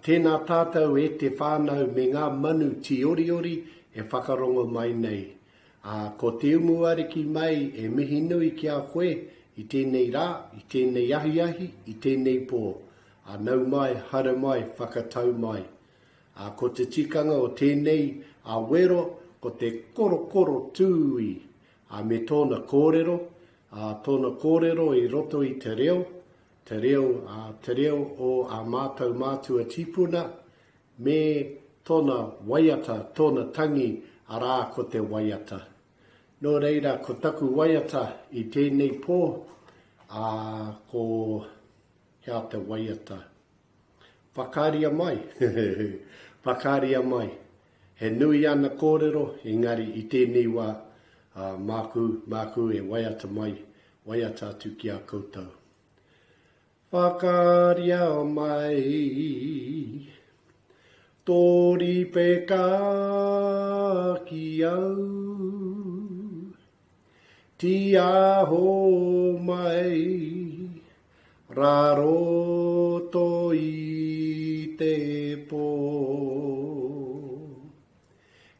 Tēnā tātou e te whānau me ngā manu tīoriori e whakarongo mai nei. Ā, ko Te Umuariki mai e mihi nui ki a koe i tēnei rā, i tēnei ahiahi, i tēnei pō. Ā, nau mai, haere mai, whakatau mai. Ā, ko te tikanga o tēnei ā wero ko te korokoro tūī, ā, me tōna kōrero, ā, tōna kōrero i roto i te reo, te reo, ā, te reo o ā mātou mātua tīpuna, me tōna waiata, tōna tangi, arā, ko te waiata. Nō reira, ko taku waiata i tēnei pō, ā, ko hea te waiata? Whakaaria mai! Whakaaria mai! He nui ana kōrero, engari i tēnei wā, ā, māku, māku e waiata mai, waiata atu ki a koutou. Whakaaria mai tō rīpeka ki au, Tiaho mai raroto i te pō.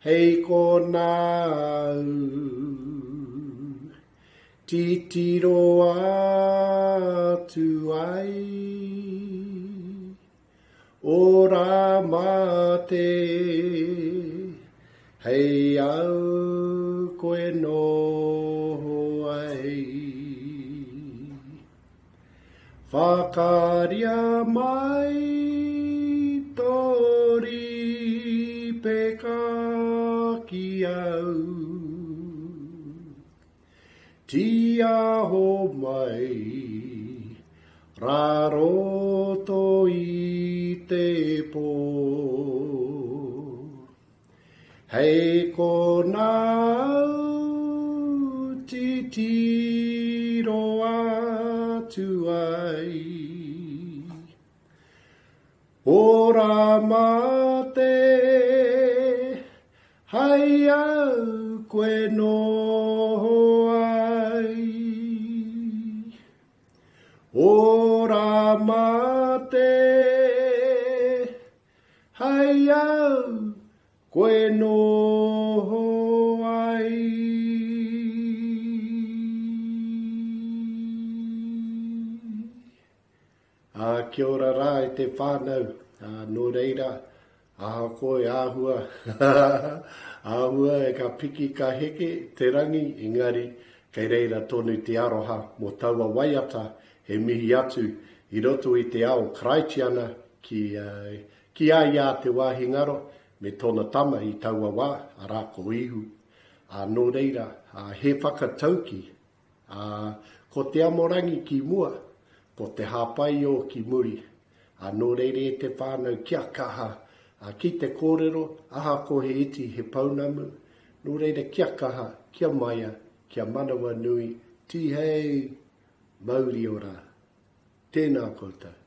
Hei konā au titiro atu ai. Ora mate, hei au koe noho ai. Whakaaria mai tō rīpeka ki au. Tiaho mai raroto i te pō. Hei konā au titiro atu ai. Ora mate, Hai au koe noho ai. Ora mate, hai au koe noho ai. Ā, kia ora rā e te whānau, ā, nō reira, ahakoa e āhua, āhua e ka piki ka heke te rangi, engari kei reira tonu te aroha mō taua waiata he mihi atu i roto i te ao Karaitiana ki, ki a ia te wāhi ngaro me tōna tama i taua wā, arā ko Ihu. Ā, nō reira, ā, he whakatauki Ā, ko te amorangi ki mua, ko te hāpaiō ki muri. Ā, nō reira e te whānau, kia kaha, ā, ki te kōrero, ahakoa he iti, he pounamu, nō reira kia kaha, kia maia, kia manawanui, tīhei, mauri ora. Tēnā koutou.